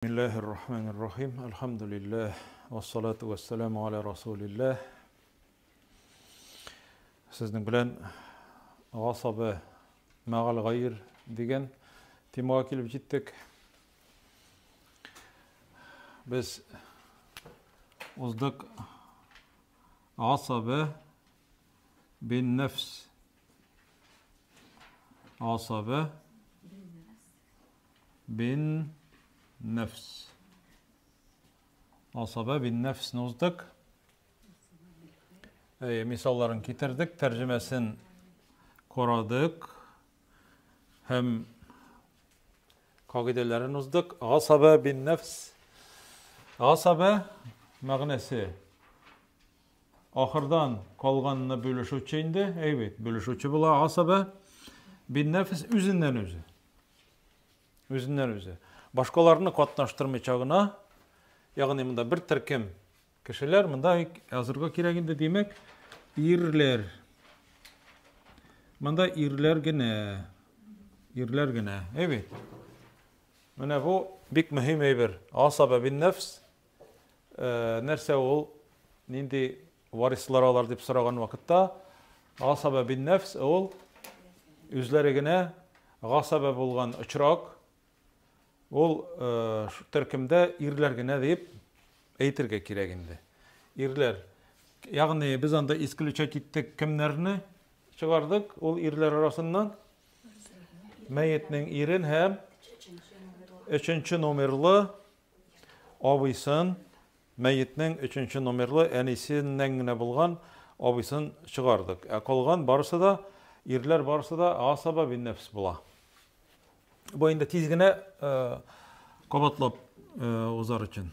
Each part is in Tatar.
Бисмиллаһир рахманир рахим. Әлхәмдүлилләһ. Вассалату вассаламу аля расулилләһ. Сезнең белән гасабы мәгал гайр дигән темага килеп җиттек. Без уздык гасабы бин нәфс. Гасабы Бин нәфс. Асаба бин нәфсне уздык. Әйе, мисалларын китердек, тәрҗемәсен карадык һәм кагыйдәләрен уздык. Асаба бин нәфс. Асаба мәгънәсе ахырдан калганны бүлешүче инде, әй бит, бүлешүче була асаба бин нәфс үзеннән үзе. Үзеннән үзе. Башкаларны катнаштырмыйча гына, ягъни монда бер төркем кешеләр, монда язырга кирәк инде, димәк, ирләр. Монда ирләр генә. Ирләр генә. Әй бит. Менә бу бик мөһим әйбер. Асаба бин нәфс. Э, нәрсә ул? Нинди варислар алар дип сораган вакытта, гасаба бин нәфс ул үзләре генә гасаба булган очрак, ул э, төркемдә ирләр генә дип әйтергә кирәк инде. Ирләр. Ягъни без анда исключать иттек кемнәрне чыгардык ул ирләр арасыннан? Мәетнең ирен һәм өченче номерлы абыйсын Мәетнең өченче номерлы әнисеннән генә булган абыйсын чыгардык. Ә калган барысы да, ирләр барысы да асаба бин нәфс була. Бу инде тиз генә кабатлап узар өчен.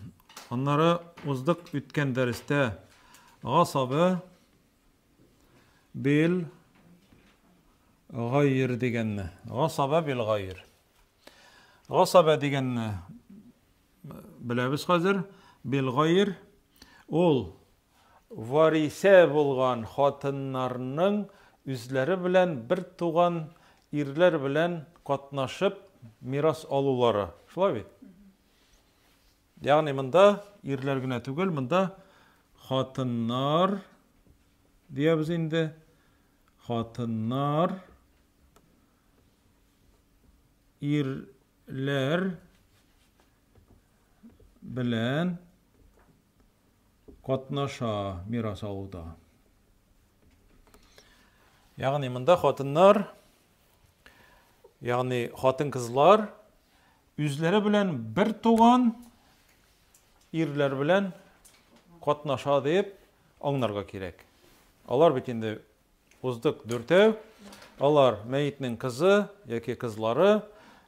Аннары уздык үткән дәрестә гасаба бил гайр дигәнне. Гасаба бил гайр. Гасаба дигәнне беләбез хәзер, билгайр ул варисә булган хатыннарның үзләре белән бер туган ирләр белән катнашып мирас алулары. Шулай бит? Ягъни монда ирләр генә түгел, монда хатыннар диябез инде. Хатыннар ирләр белән катнаша мирас алуда. Ягъни монда хатыннар, ягъни хатын-кызлар үзләре белән бер туган ирләр белән катнаша дип аңларга кирәк. Алар бит инде Уздык дүртәү. Алар мәетнең кызы яки кызлары,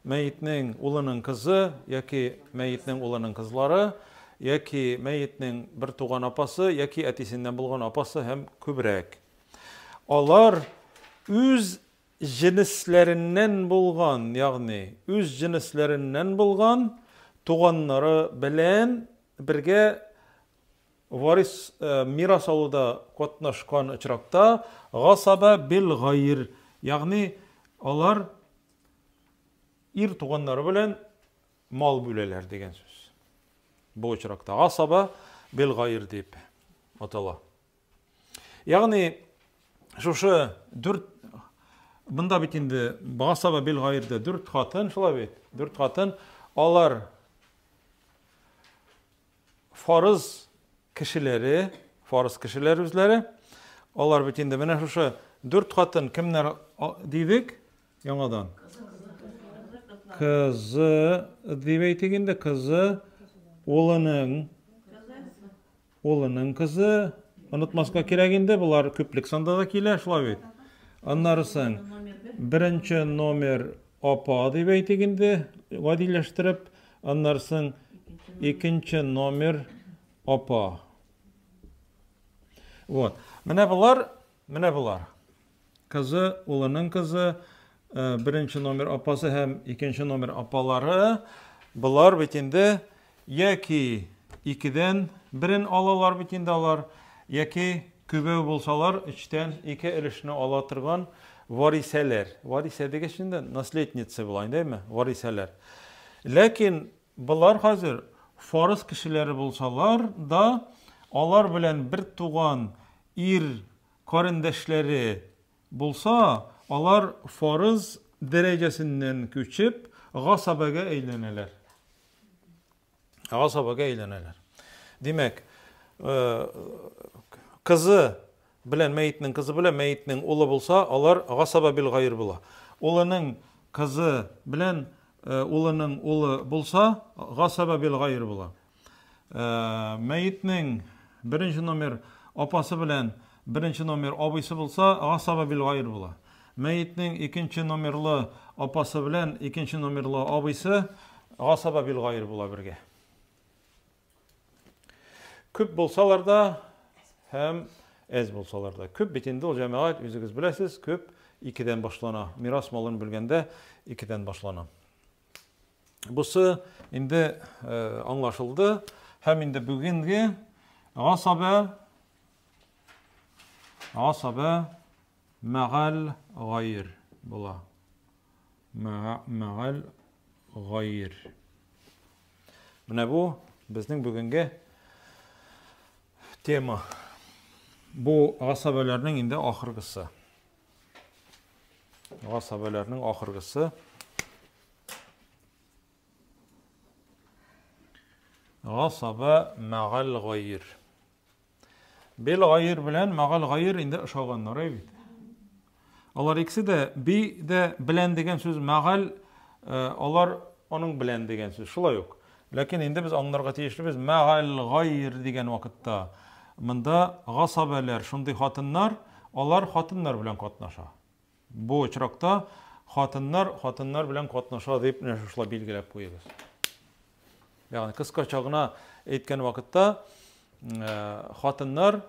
мәетнең улының кызы яки мәетнең улының кызлары, яки мәетнең бер туган апасы яки әтисеннән булган апасы һәм күбрәк. Алар үз җенесләреннән булган, ягъни үз җенесләреннән булган туганнары белән бергә Варис мирас алуда катнашкан очракта, гасаба бил гайр, ягъни алар ир туганнары белән мал бүләләр дигән сүз. Бу очракта гасаба бил гайр дип атала. Ягъни шушы дүрт монда бит инде гасаба бил гайрдә дүрт хатын, шулай бит? Дүрт хатын, алар Фарыз кешеләре, фарыз кешеләр үзләре, алар бит инде менә шушы дүрт хатын кемнәр дидек яңадан? Кызы дип әйтик инде, кызы, улының, улының кызы, онытмаска кирәк инде, болар күплек санда да килә, шулай бит. Аннары соң беренче номер апа дип әйтик инде, гадиләштереп, аннары соң икенче номер апа. Вот. Менә болар, менә болар. Кызы, улының кызы, э, беренче номер апасы һәм икенче номер апалары, болар бит инде яки икедән берен алалар бит инде алар, яки күбәү булсалар, өчтән ике өлешне ала торган варисәләр. Варисә дигәч инде наследница була инде, әйме? Варисәләр. Ләкин Болар хәзер фарыз кешеләре булсалар да, алар белән бер туган ир карендәшләре булса, алар фарыз дәрәҗәсеннән күчеп, гасабәгә әйләнәләр. Гасабәгә әйләнәләр. Димәк, кызы белән мәетнең кызы белән мәетнең улы булса, алар гасаба бил гайр була. Улының кызы белән улының улы булса, гасаба бил гайр була. Мәетнең беренче номер апасы белән беренче номер абыйсы булса, гасаба бил гайр була. Мәетнең икенче номерлы апасы белән икенче номерлы абыйсы гасаба бил гайр була бергә. Күп булсалар да һәм әз булсалар да. Күп бит инде ул җәмәгать, үзегез беләсез, күп икедән башлана. Мирас малын бүлгәндә икедән башлана. Бусы инде аңлашылды. Һәм инде бүгенге гасаба гасаба мәгал гайр була. Мәгал гайр. Менә бу безнең бүгенге тема. Бу гасабәләрнең инде ахыргысы. Гасабәләрнең ахыргысы. Гасаба мәгал гайр. Бел гайр белән мәгал гайр инде ошаганнар бит. Алар икесе дә би дә белән дигән сүз мәгал, алар аның белән дигән сүз. Шулай ук. Ләкин инде без аңларга тиешлебез мәгал гайр дигән вакытта монда гасабәләр, шундый хатыннар, алар хатыннар белән катнаша. Бу очракта хатыннар хатыннар белән катнаша дип менә шушылай билгеләп куегыз. Ягъни кыскача гына әйткән вакытта хатыннар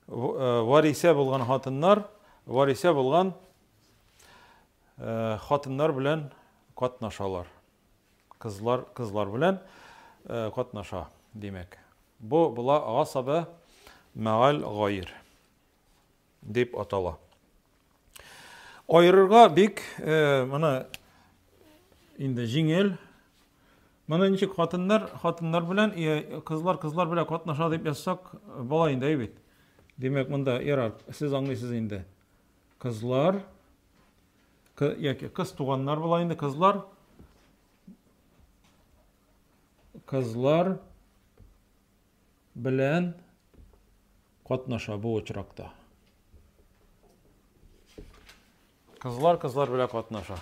варисә булган хатыннар варисә булган хатыннар белән катнашалар. Кызлар кызлар белән катнаша, димәк. Бу була гасаба мәгал гайр дип атала. Аерырга бик моны инде җиңел. Моны ничек хатыннар хатыннар белән кызлар кызлар белән катнаша дип язсак, була инде, әй бит. Димәк, монда ярар, сез аңлыйсыз инде. Кызлар яки кыз туганнар була инде, кызлар кызлар белән катнаша бу очракта. Кызлар кызлар белән катнаша.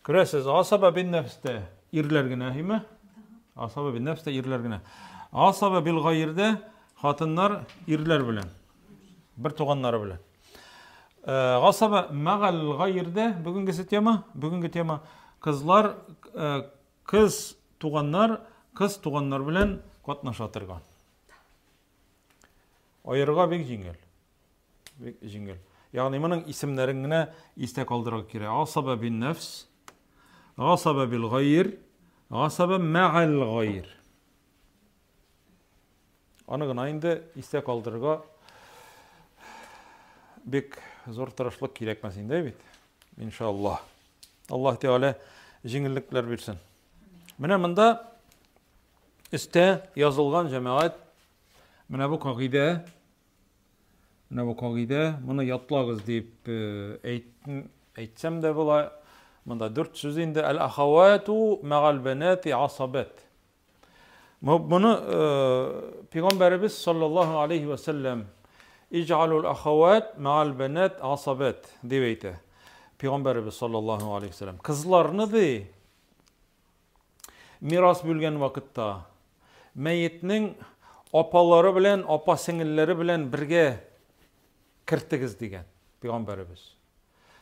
Күрәсез, асаба бин нәфстә ирләр генә, әйме? Асаба бин нәфстә ирләр генә. Асаба бил гайрдә хатыннар ирләр белән. Бер туганнары белән. Гасаба мәгал гайрдә бүгенгесе тема, бүгенге тема кызлар кыз туганнар, кыз туганнар белән катнаша торган. Аерырга бик җиңел. Бик җиңел. Ягъни моның исемнәрен генә истә калдырырга кирәк. Асаба бин нәфс, асаба бил гайр, асаба мәгал гайр. Аны гына инде истә калдырырга бик зур тырышлык кирәкмәс инде бит. Иншаллаһ. Аллаһ Тәгалә җиңеллекләр бирсен. Менә монда өстә язылган җәмәгать, менә бу кагыйдә, менә бу кагыйдә, моны ятлагыз дип әйтсәм дә була. Монда дүрт сүз инде. Әл-ахавату мәгал бәнати асабат. Моны Пәйгамбәребез саллаллаһу алейхи ва сәлләм Иҗалул ахават мәгал бәнат асабат дип әйтә. Пәйгамбәребез саллаллаһу алейхи ва сәлләм. Кызларны ди мирас бүлгән вакытта мәетнең апалары белән, апа сеңелләре белән бергә кертегез дигән Пәйгамбәребез.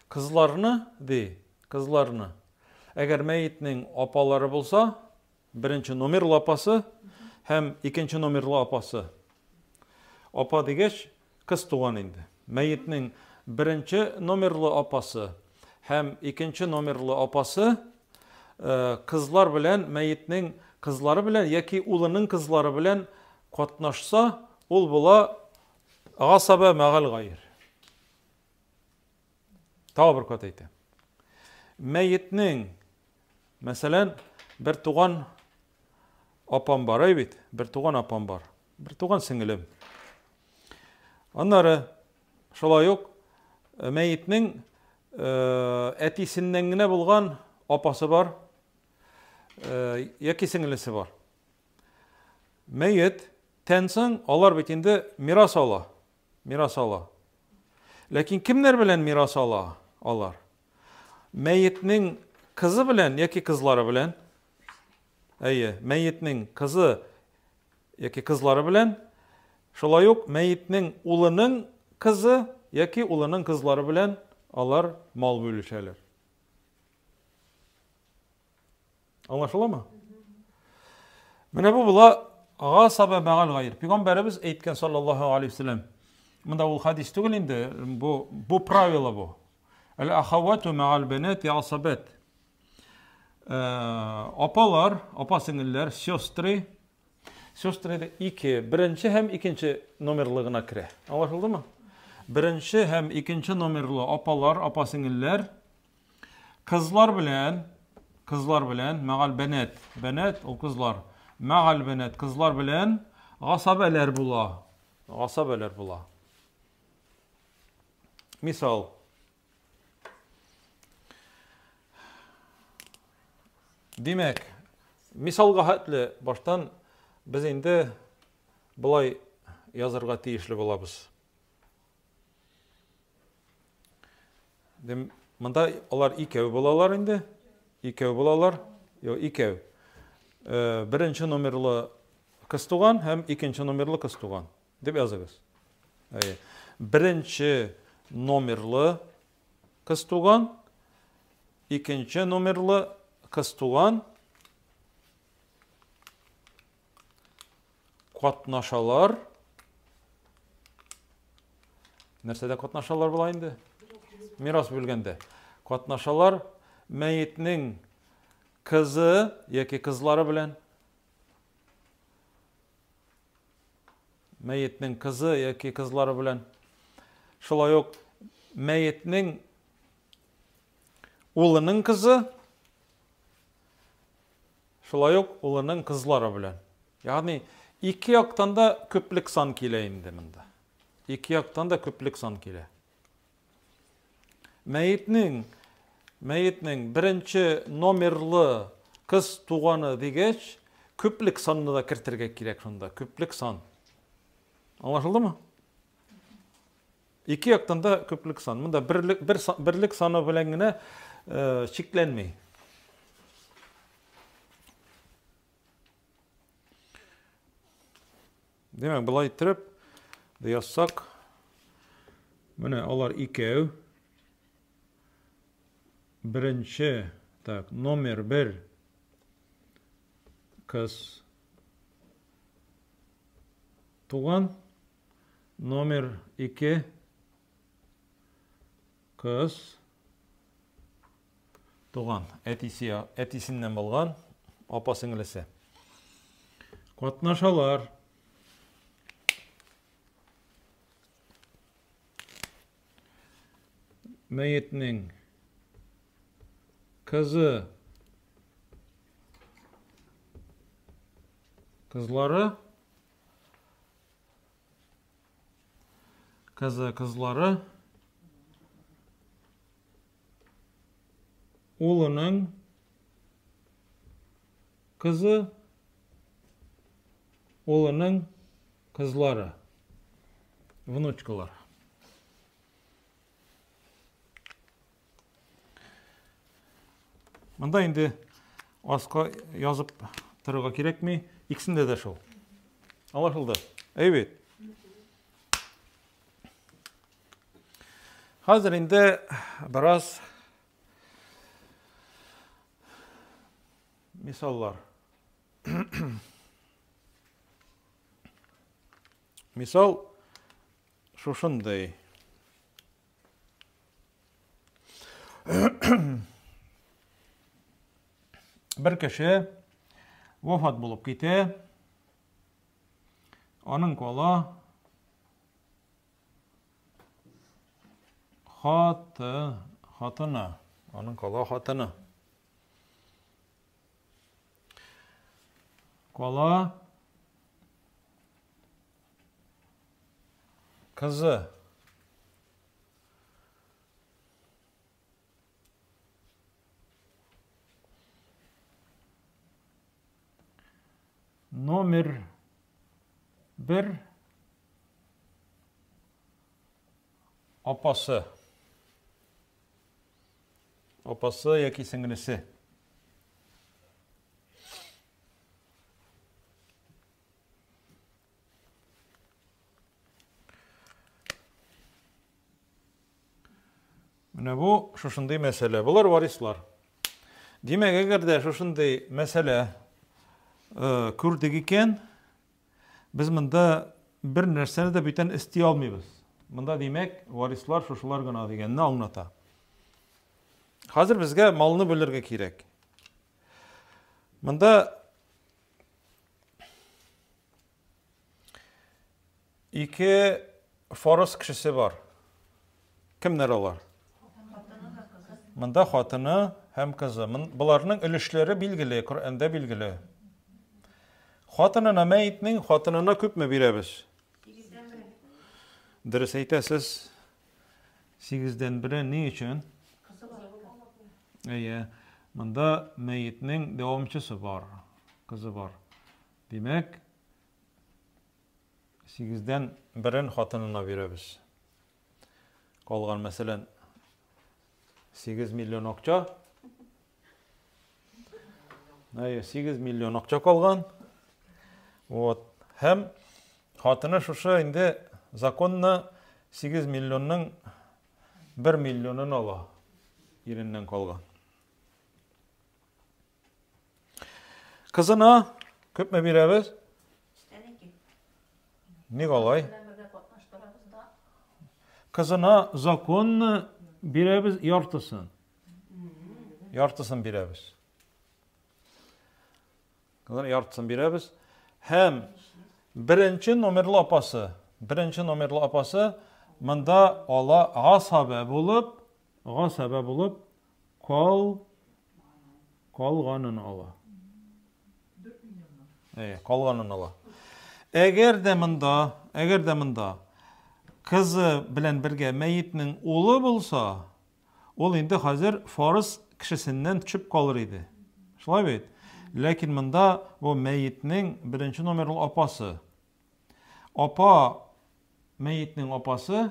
Кызларны ди, кызларны. Әгәр мәетнең апалары булса, беренче номерлы апасы һәм икенче номерлы апасы. Апа дигәч, кыз туган инде. Мәетнең беренче номерлы апасы һәм икенче номерлы апасы кызлар белән мәетнең кызлары белән яки улының кызлары белән катнашса, ул була гасаба мәгал гайр. Тагы бер кат әйтәм. Мәетнең, мәсәлән, бер туган апам бар, әй бит, бер туган апам бар, бер туган сеңелем. Аннары шулай ук э, мәетнең э, әтисеннән генә булган апасы бар, э, яки сеңелесе бар. Мәет тән соң алар бит инде мирас ала. Мирас ала. Ләкин кемнәр белән мирас ала алар? Мәетнең кызы белән яки кызлары белән. Әйе, мәетнең кызы яки кызлары белән, шулай ук мәетнең улының кызы яки улының кызлары белән алар мал бүлешәләр. Аңлашыламы? Менә бу була гасаба мәгал гайр. Пәйгамбәребез әйткән саллаллаһу алейхи вәсәлләм. Монда ул хадис түгел инде, бу бу правило бу. Әл ахавату мәгал банати асабат. Э, апалар, апа сеңелләр, сестры, сестры ике, беренче һәм икенче номерлы гына керә. Аңлашылдымы? Беренче һәм икенче номерлы апалар, апа сеңелләр Кызлар белән, кызлар белән, мәгал бәнәт, бәнәт ул кызлар. Мәгал бәнәт, кызлар белән гасабәләр була. Гасабәләр була. Мисал. Димәк, мисалга хәтле баштан без инде болай язырга тиешле булабыз. Дим, монда алар икәү булалар инде. Икәү булалар. Йо, икәү. Э, беренче номерлы кыз туган һәм икенче номерлы кыз туган дип языгыз. Әйе. Беренче номерлы кыз туган, икенче номерлы кыз туган катнашалар. Нәрсәдә катнашалар була инде? Мирас бүлгәндә. Катнашалар мәетнең кызы яки кызлары белән. Мәетнең кызы яки кызлары белән. Шулай ук мәетнең улының кызы Шулай ук улының кызлары белән. Ягъни ике яктан да күплек сан килә инде монда. Ике яктан да күплек сан килә. Мәетнең мәетнең беренче номерлы кыз туганы дигәч, күплек санны да кертергә кирәк шунда. Күплек сан. Аңлашылдымы? Ике яктан да күплек сан. Монда берлек, бер, берлек саны белән генә э, чикләнми. Димәк, болай иттереп язсак, менә алар икәү. Беренче, так, номер бер кыз туган. Номер 2 кыз туган, әтисе, әтисеннән булган апа сеңлесе. Катнашалар. Мәетнең кызы кызлары Кызы, кызлары улының кызы, улының кызлары, внучкалар. Монда инде аска язып торырга кирәкми. Икесендә дә шул. Аңлашылды. Әйбәт. Хәзер инде бераз мисаллар. Мисал шушындый. Бер кеше вафат булып китә. Аның кала хаты, хатыны. Аның кала хатыны. Кала кызы. Номер бер апасы. Апасы яки сеңлесе. Менә бу шушындый мәсьәлә. Болар варислар. Димәк, әгәр дә шушындый мәсьәлә э, күрдек икән, без монда бер нәрсәне дә бүтән өсти алмыйбыз. Монда димәк, варислар шушылар гына дигәнне аңлата. Хәзер безгә малны бүлергә кирәк. Монда Ике фарыз кешесе бар. Кемнәр алар? Монда хатыны һәм кызы. Боларның өлешләре билгеле, Коръәндә билгеле. Хатынына мәетнең хатынына күпме бирәбез? Дөрес әйтәсез. Сигездән бере ни өчен? Әйе. Монда мәетнең дәвамчысы бар, кызы бар. Димәк, Сигездән берен хатынына бирәбез. Калган, мәсәлән, 8 миллион акча. Әйе, 8 миллион акча калган. Вот. Һәм хатыны шушы инде законны 8 миллионның 1 миллионын ала. Иреннән калган. Кызына күпме бирәбез? Ник алай? Кызына законны бирәбез яртысын. Яртысын бирәбез. Кызына яртысын бирәбез. Һәм беренче номерлы апасы, беренче номерлы апасы монда ала гасабә булып, гасабә булып Кал калганын ала. Әйе, калганын ала. Әгәр дә монда, әгәр дә монда кызы белән бергә мәетнең улы булса, ул инде хәзер фарыз кешесеннән төшеп калыр иде. Шулай бит? Ләкин монда бу мәетнең беренче номерлы апасы. Апа мәетнең апасы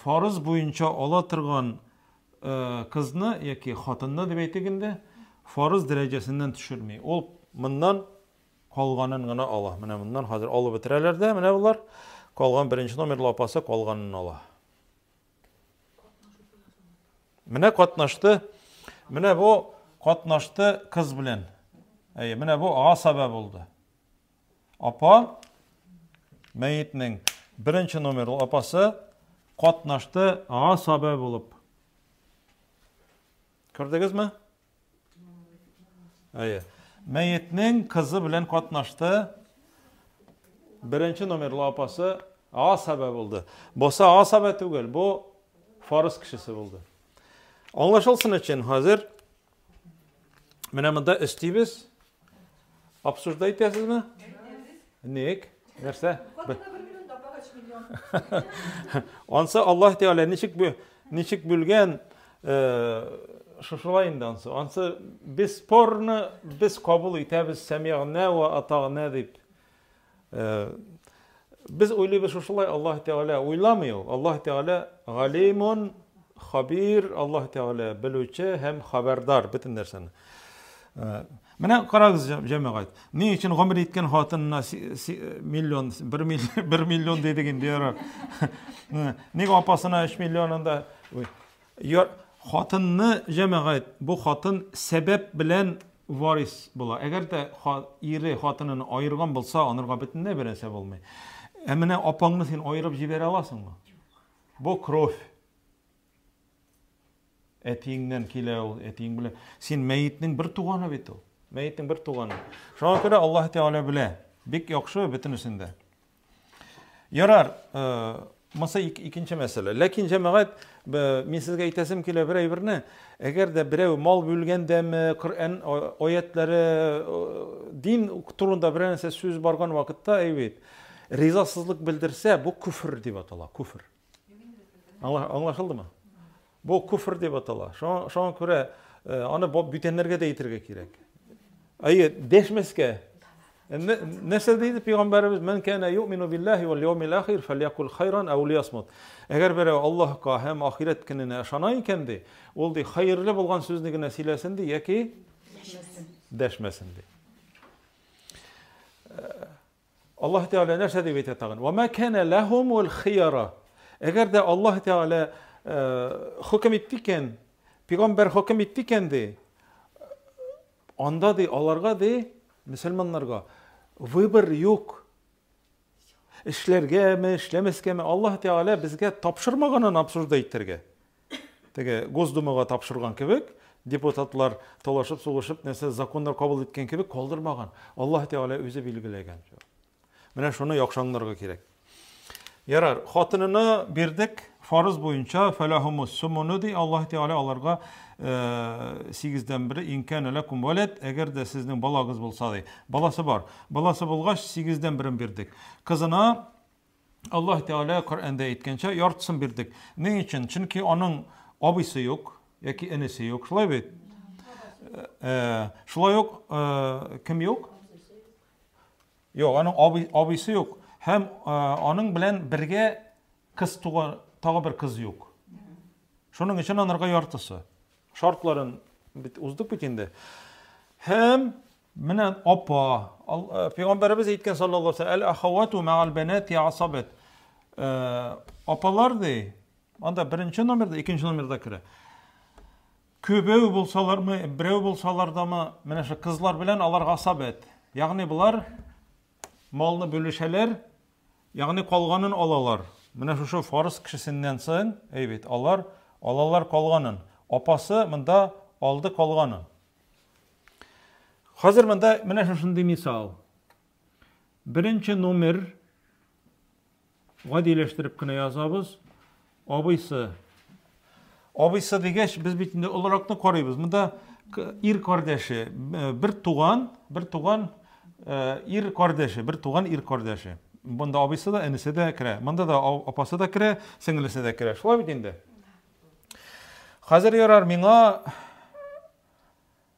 фарыз буенча ала торган кызны яки хатынны дип әйтик инде, фарыз дәрәҗәсеннән төшерми. Ул моннан калганын гына ала. Менә моннан хәзер алып бетерәләр дә, менә болар калган беренче номерлы апасы калганын ала. Менә катнашты. Менә бу катнашты кыз белән. Әйе, менә бу асаба булды. Апа, мәетнең беренче номерлы апасы катнашты гасабә булып. Күрдегезме? Әйе. Мәетнең кызы белән катнашты беренче номерлы апасы гасабә булды. Бусы гасабә түгел, бу фарыз кешесе булды. Аңлашылсын өчен хәзер менә монда өстибез. Обсуждать итәсезме? Ник? Нәрсә? Ансы Аллаһ Тәгалә ничек ничек бүлгән, э, шушылай инде ансы. Ансы бесспорно без кабул итәбез сәмигънә ва атагънә дип. Э, без уйлыйбыз шушылай, Аллаһ Тәгалә уйламый ул. Аллаһ Тәгалә галимун, хабир, Аллаһ Тәгалә белүче һәм хәбәрдар бөтен нәрсәне. Э, менә карагыз, җәмәгать. Ни өчен гомер иткән хатынына миллион, бер миллион дидек инде, ярар. Э, ник апасына 3 миллион анда? Хатынны, җәмәгать, бу хатын сәбәп белән варис була. Әгәр дә ире хатынын аерган булса, анырга бөтенләй бер нәрсә булмый. Ә менә апаңны син аерып җибәрә аласыңмы? Бу кровь. Әтиеңнән килә ул, әтиең белән. Син мәетнең бер туганы бит ул. Мәетнең бер туганы. Шуңа күрә Аллаһ Тәгалә белә. Бик яхшы бөтенесен дә. Ярар, э, Монсы икенче мәсьәлә. Ләкин җәмәгать, мин сезгә әйтәсем килә бер әйберне, әгәр дә берәү мал бүлгәндәме, Коръән аятләре, дин турында берәр нәрсә сүз барган вакытта, әй бит, ризасызлык белдерсә, бу күфер дип атала, күфер. Аңлашылдымы? Бу күфер дип атала. Шуңа күрә аны бүтәннәргә дә әйтергә кирәк. Әйе, дәшмәскә. Нәрсә диде пәйгамбәребез? Ман кана юмину биллаһи вал яумил ахир фальякул хайран ау лиясмут. Әгәр берәү Аллаһка һәм ахирәт көненә ышана икән ди, ул ди хәерле булган сүзне генә сөйләсен ди яки дәшмәсен ди. Аллаһ Тәгалә нәрсә дип әйтә тагын? Ва ма кана лахумул хияра. Әгәр дә Аллаһ Тәгалә хөкем итте икән, пәйгамбәр хөкем итте икән ди, Анда ди, аларга ди, мөселманнарга выбор юк. Эшләргәме, эшләмәскәме, Аллаһ Тәгалә безгә тапшырмаган аны обсуждать итәргә. Теге Госдумага тапшырган кебек, депутатлар талашып, сугышып, нәрсә законнар кабул иткән кебек калдырмаган. Аллаһ Тәгалә үзе билгеләгән. Менә шуны яхшы аңларга кирәк. Ярар, хатынына бирдек, фарыз буенча фәләһумус сумуну ди Аллаһ Тәгалә аларга э, сигездән бере инкәнә ләкум вәләд, әгәр дә сезнең балагыз булса ди. Баласы бар. Баласы булгач, сигездән берен бирдек. Кызына Аллаһ Тәгалә Коръәндә әйткәнчә, яртысын бирдек. Ни өчен? Чөнки аның абыйсы юк, яки энесе юк. Шулай бит? Э, шулай ук э, кем юк? Юк, аның абый, абыйсы юк. Һәм аның белән бергә кыз туган, тагы бер кыз юк. Шуның өчен анарга яртысы. Шартларын бит уздык бит инде. Һәм менә апа, пәйгамбәребез әйткән саллаллаһу алейһи ва әл-ахавату мәгал банати асабат. Апалар ди, анда беренче номерда, икенче номерда керә. Күбәү булсалармы, берәү булсалар дамы, менә шу кызлар белән алар гасабәт. Ягъни болар малны бүлешәләр, ягъни калганын алалар. Менә шушы фарыз кешесеннән соң, әй бит, алар алалар калганын. Апасы монда алды калганын. Хәзер монда менә шушындый мисал. Беренче номер Гадиләштереп кенә язабыз. Абыйсы. Абыйсы дигәч, без бит инде олыракны карыйбыз. Монда ир кардәше, э, бер туган, бер туган э, ир кардәше, бер туган ир кардәше. Монда абыйсы да, энесе дә керә. Монда да апасы да керә, сеңлесе дә керә. Шулай бит инде. Хәзер ярар миңа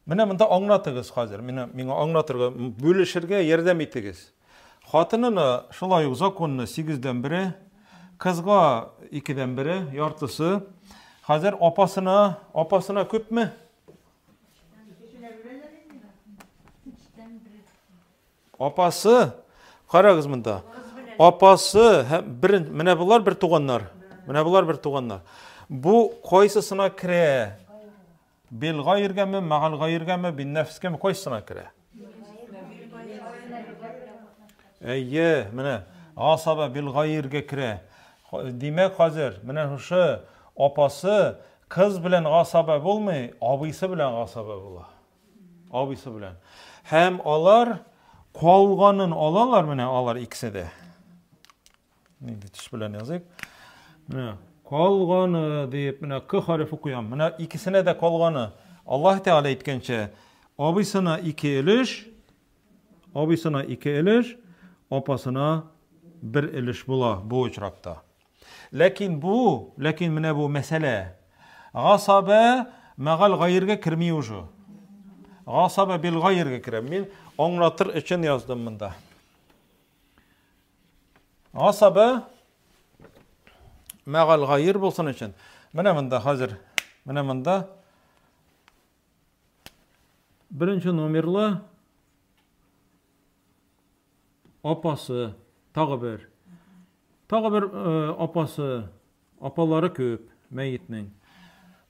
Менә монда аңлатыгыз хәзер, менә миңа аңлатырга, бүлешергә ярдәм итегез. Хатынына шулай ук законны сигездән бере, кызга икедән бере, яртысы. Хәзер апасына, апасына күпме? Апасы, карагыз монда. Апасы һәм бер, менә болар бер туганнар. Менә болар бер туганнар. Бу кайсысына керә? Бил гайргәме, мәгал гайргәме, бин нәфскәме, кайсысына керә? Әйе, менә асаба бил гайргә керә. Димәк, хәзер менә шушы апасы кыз белән асаба булмый, абыйсы белән асаба була. Абыйсы белән. Һәм алар калганын алалар, менә алар икесе дә. Нинди төс белән языйк? Менә калганы дип, менә к хәрефе куям. Менә икесенә дә калганы. Аллаһ Тәгалә әйткәнчә, абыйсына ике өлеш, абыйсына ике өлеш, апасына бер өлеш була бу очракта. Ләкин бу, ләкин менә бу мәсьәлә гасаба мәгал гайргә керми уже. Гасаба бил гайргә керә. Мин аңлатыр өчен яздым монда. Асаба мәгал гайр булсын өчен. Менә монда хәзер, менә монда беренче номерлы апасы, тагы бер. Тагы бер э, апасы, апалары күп мәетнең.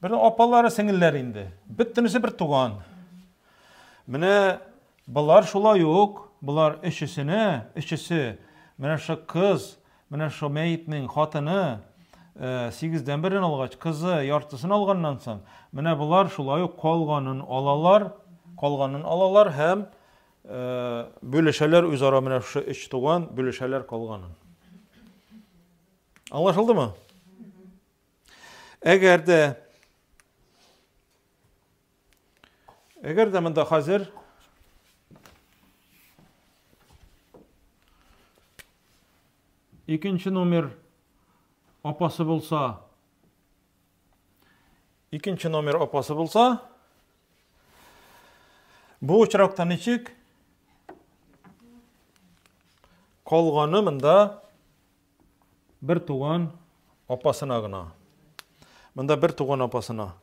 Бер апалары сеңелләр инде. Бөтенесе бер туган. Менә болар шулай ук, болар өчесенә, өчесе, менә шу кыз, менә шу мәетнең хатыны, э, сигездән берен алгач, кызы яртысын алганнан соң, менә болар шулай ук калганын алалар, калганын алалар һәм э, бүлешәләр үзара менә шушы өч туган бүлешәләр калганын. Аңлашылдымы? Әгәр дә Әгәр дә монда хәзер икенче номер апасы булса, икенче номер апасы булса, бу очракта ничек? Калганы монда бер туган апасына гына. Монда бер туган апасына.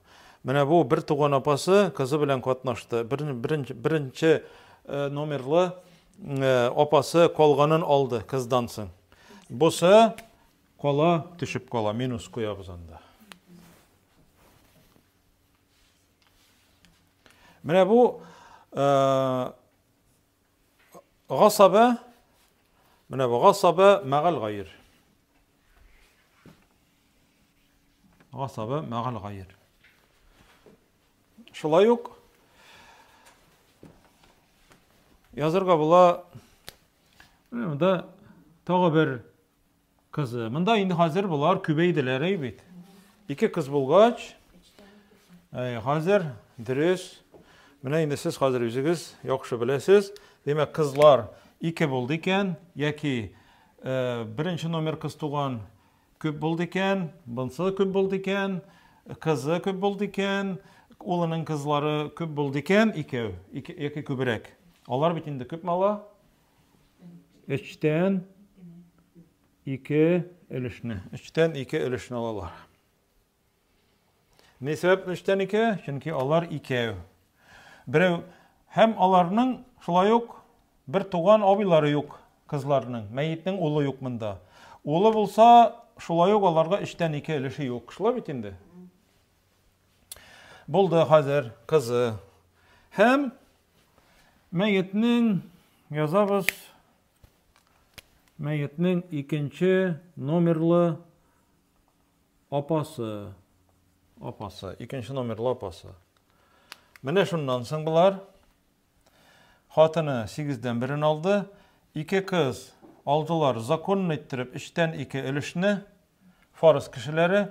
Менә бу бер туган апасы кызы белән катнашты. Беренче, беренче э, номерлы э, апасы калганын алды кыздан соң. Бусы кала, төшеп кала, минус куябыз анда. Менә бу э, Гасаба, менә бу гасаба мәгал гайр. Гасаба мәгал гайр. Шулай ук язырга була. Менә монда тагы бер Кызы. Монда инде хәзер болар күбәйделәр әй бит. Ике кыз булгач, әй, хәзер дөрес. Менә инде сез хәзер үзегез яхшы беләсез. Димәк, кызлар ике булды икән, яки э, беренче номер кыз туган күп булды икән, бунсы күп булды икән, кызы күп булды икән, улының кызлары күп булды икән, икәү, ике, яки күбрәк. Алар бит инде күпме ала? Өчтән ике өлешне. Өчтән ике өлешне алалар. Ни сәбәпле өчтән ике? Чөнки алар икәү. Берәү һәм аларның шулай ук бер туган абыйлары юк кызларның. Мәетнең улы юк монда. Улы булса, шулай ук аларга өчтән ике өлеше юк. Шулай бит инде. Булды хәзер кызы. Һәм Мәетнең язабыз. Мәетнең икенче номерлы апасы. Апасы, икенче номерлы апасы. Менә шуннан соң болар хатыны сигездән берен алды. Ике кыз алдылар законно иттереп өчтән ике өлешне фарыз кешеләре.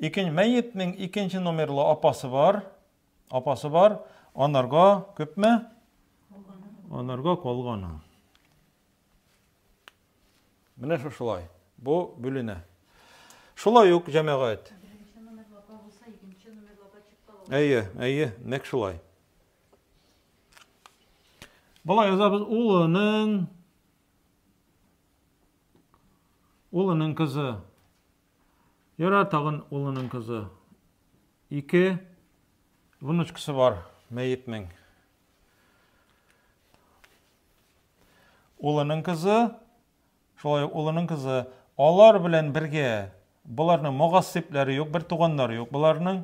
Икенче мәетнең икенче номерлы апасы бар. Апасы бар, анарга күпме? Анарга калганы. Менә шушылай. Бу бүленә. Шулай ук җәмәгать. Әйе, әйе, нәкъ шулай. Болай язабыз улының улының кызы. Ярар, тагын улының кызы. Ике внучкасы бар мәетнең. Улының кызы, шулай ук улының кызы, алар белән бергә боларның мугассипләре юк, бер туганнары юк боларның.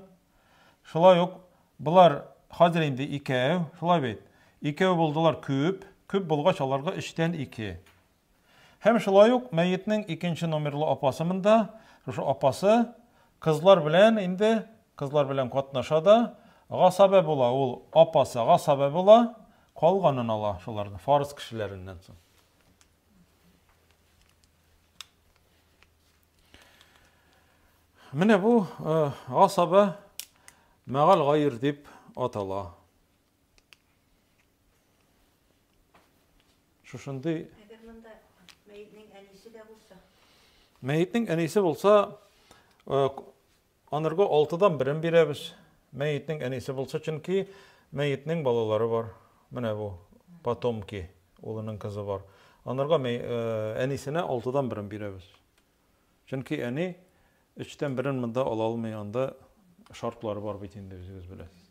Шулай ук болар хәзер инде икәү, шулай бит. Икәү булдылар күп, күп булгач аларга өчтән ике. Һәм шулай ук мәетнең икенче номерлы апасы монда, шушы апасы кызлар белән инде, кызлар белән катнаша да, гасабә була, ул апасы гасабә була, калганын ала шуларны, фарыз кешеләреннән соң. Менә бу гасабә мәгал гайр дип атала. Шушындый. Әгәр монда мәетнең әнисе дә булса? Мәетнең әнисе булса, э, анырга алтыдан берен бирәбез. Мәетнең әнисе булса, чөнки мәетнең балалары бар. Менә бу потомки, улының кызы бар. Анырга э, әнисенә алтыдан берен бирәбез. Чөнки әни өчтән берен монда ала алмый, анда шартлары бар бит инде, үзегез беләсез.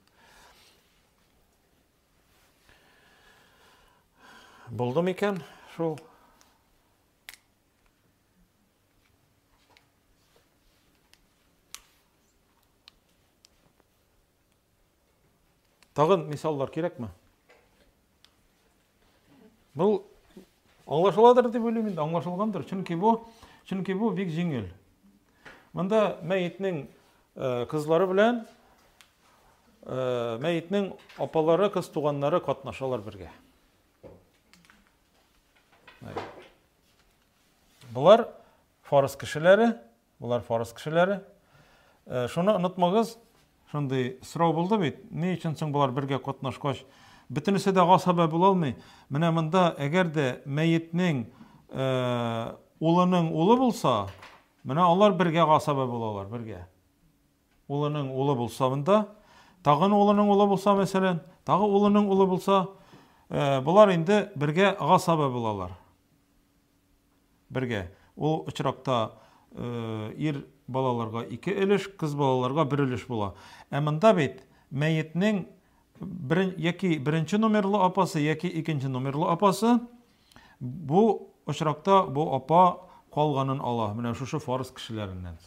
Булды микән шул? Тагын мисаллар кирәкме? Бу аңлашыладыр дип уйлыйм инде, аңлашылгандыр. Чөнки бу, чөнки бу бик җиңел. Монда мәетнең э, кызлары белән э, мәетнең апалары, кыз туганнары катнашалар бергә. Болар фарыз кешеләре. Болар фарыз кешеләре. Шуны онытмагыз, шундый сорау булды бит, ни өчен соң болар бергә катнашкач, бөтенесе дә гасаба була алмый. Менә монда әгәр дә мәетнең улының улы булса, менә алар бергә гасаба булалар, бергә. Улының улы булса монда, тагын улының улы булса, мәсәлән, тагы улының улы булса, болар инде бергә гасаба булалар. Бергә. Ул очракта ир балаларга ике өлеш, кыз балаларга бер өлеш була. Ә монда бит мәетнең бер, яки беренче номерлы апасы, яки икенче номерлы апасы, бу очракта бу апа калганын ала. Менә шушы фарыз кешеләреннән.